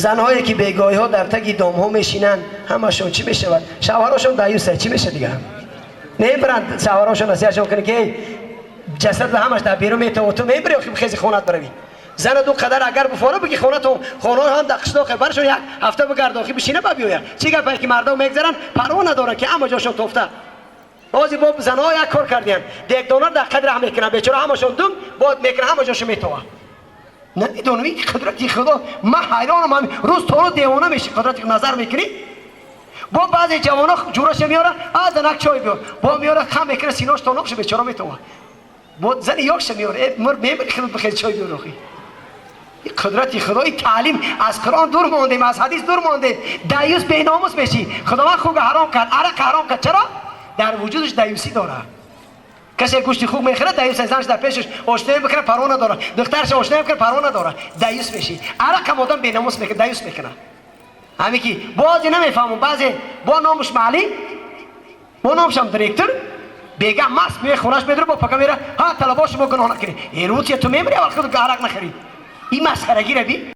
Занҳое ки бегоҳиҳо дар таги домҳо мешинанд, ҳамашон чӣ мешавад? Шавҳарошон даюса, чӣ мешавад дигар? Мебаранд шавҳарошон, насиҳатшон кунанд, ки эй, ҷасад ҳамаш дар берун метавон, ту мебари охи, хези хонат баравӣ. Зана ду қадар агар буфора буги хонатон, хонаҳо ҳам дар қишлоқе, баршон як ҳафта бигард, охи бишина, ба биёяд. Чӣ гапае ки мардон мегзаранд, парво надоранд, ки ҳама ҷошон тофта. Ҳозир бо занҳо як кор кардиянд, дегдонар дар қадр раҳ мекунанд, бечора ҳамашон дум бод мекунанд, ҳама ҷошон метова. Намедонам, ин қудрати Худо, ман ҳайронам, рӯз то рӯз девона меши, қудрати назар мекунӣ. Бо баъзе ҷавоно ҷураша меёра, а занак чой биёр, бо меёра, хам мекуна, синош тонок ша, бечора метова. Бо зани ёкша меёра, э мр мемири, худат бихез, чой биёр охи. Ин қудрати Худо, ин таълим, аз Қуръон дур мондем, аз ҳадис дур мондем. Даюс, беномус мешӣ. Худованд хуга ҳаром кард, арақ ҳаром кард. Чаро? Дар вуҷудаш даюсӣ дорад. Касе гӯшти хук мехӯрад, даюс. Занаш дар пешаш ошноӣ бикунад, парво надорад, духтараш ошноӣ бикунад, парво надорад, даюс мешӣ. Арақ ҳам одам беномус мекунад, даюс мекунад. Ҳаме ки бозе намефаҳмам, баъзе бо номуш маълим, бо номушам директор, бега маст меояд, хонаш медора, бо пака мера, ҳа, талабо, шумо гуноҳ накунед. Эрутия, ту мемири, аввал худ арақ нахӯрӣ. Ин масхарагира би.